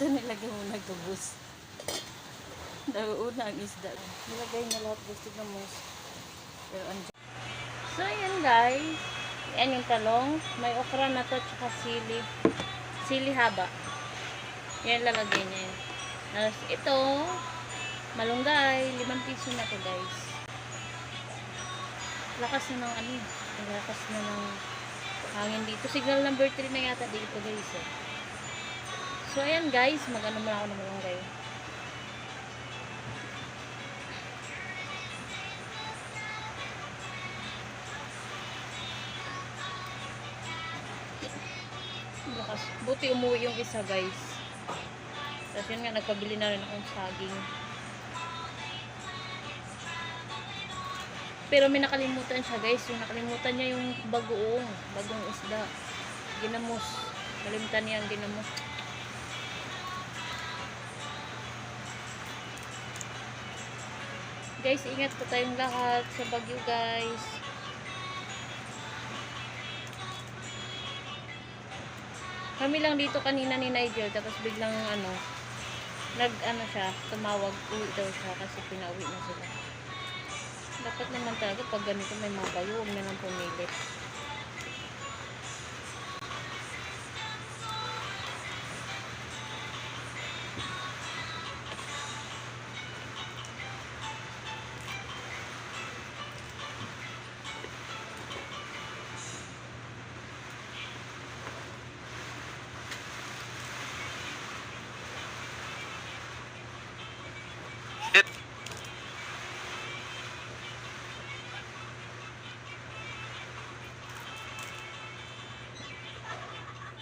Ito nilagay mo nagtubos. Nauuna ang isda. Nilagay na lahat gusto na mo. Pero andyan. So yan guys. Yan yung talong. May okra na to tsaka sili. Sili haba. Yan lalagay niya yan. Tapos ito, malunggay. 5 piso na to guys. Lakas na ng ano. Lakas na ng hangin dito. Signal number 3 na yata dito guys. So ayan guys. Mag-ano muna ako ng malunggay. Buti umuwi yung isa guys. Tapos yun nga, nagpabili na rin akong saging. Pero may nakalimutan siya guys. Yung nakalimutan niya yung bagong isda. Ginamos. Kalimutan niya ang ginamos. Guys, ingat po tayong lahat sa bagyo guys. Kami lang dito kanina ni Nigel, tapos biglang siya, tumawag, uwi daw siya kasi pinauwi na sila. Dapat naman talaga pag ganito may mga bayo, huwag na lang pumilit.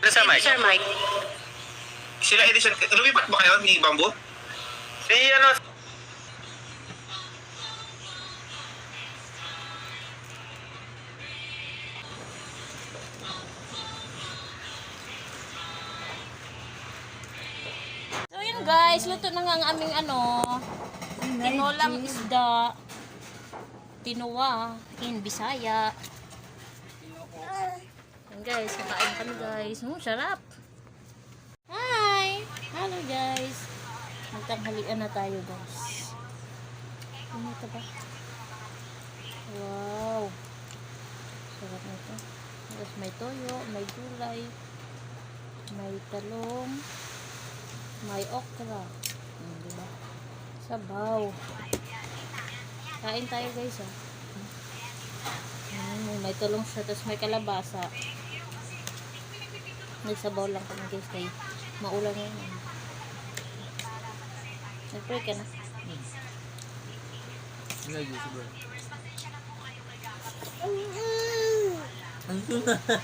Sir Mike. Sir Mike. Sila Edison, lumipat ba kayo ni Bamboo? Si ano? So yun guys, luto na nga ang aming tinolang isda. Tinuwa in Bisaya. Yan guys, kakain kami guys. Sarap. Hi! Hello guys. Magtanghalian na tayo guys. Ano ito ba? Wow. Sarap na ito. Tapos may toyo, may gulay, may talong, may okra. Diba? Sabaw. Kain tayo guys may talong siya, tapos may kalabasa. Nagsabaw lang kami guys kay maulan yun. Nag-pray ka na.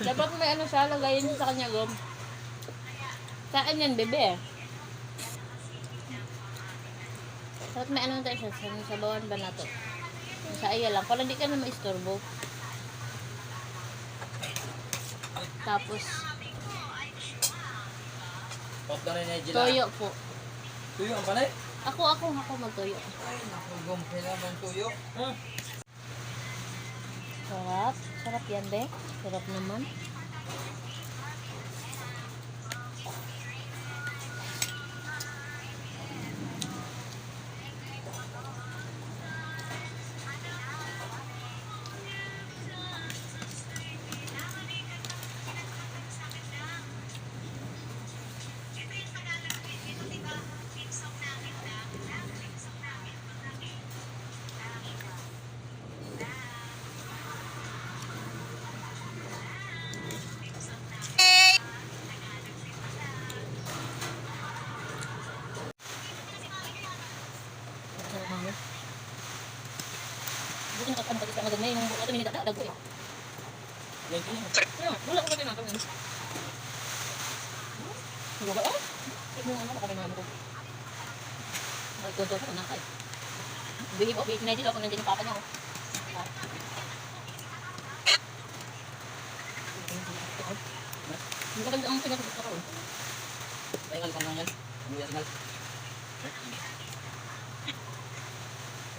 Dapat may siya, lagayin sa kanya gom. Saan yan bebe? Dapat may tayo siya, sabawan ba na to? Sa iya lang, para hindi ka na maistorbo. Tapos toyo po. Tuyo ang panay? Ako magtuyo. Ay, nakugom. Kailangan tuyo. Sarap yan be. Sarap naman. Bukan akan bagi sama dengan yang buat ini tak ada gue. Yan yun. Wala ko kasi natin. Ano ba? Ito mo ano kami mo. Ay ko to na kay. Bihi ko bihi na dito kung nandiyan yung papa niya. Hindi ka ganda ang pinag-usapan ko. Pahingal ka lang yan. Ano yan, Sinal?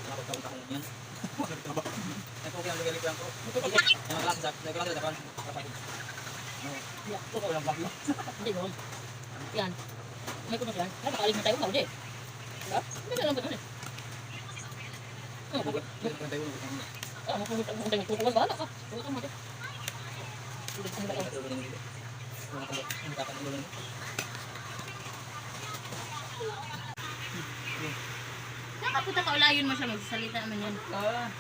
Nakapagkaunta ko yan. Ay, kung kaya lugali ko yan ko. Yung lang sa nagkalang sa dapan. Ito ko lang bagyo. Hindi mo. Yan. May kumot yan. Ay, makaalig na tayo. Mauli. Diba? Hindi na lang ba ito? Makumit ang mundang itutuwan. Bahala ka. Tuwa mo ito. Hindi ko nila ito. Nakapunta ka, ulayon mo siya. Magsasalita naman yan.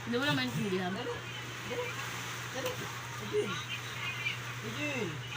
Hindi mo naman intindihan. Dali. Dali. Sige. Sige.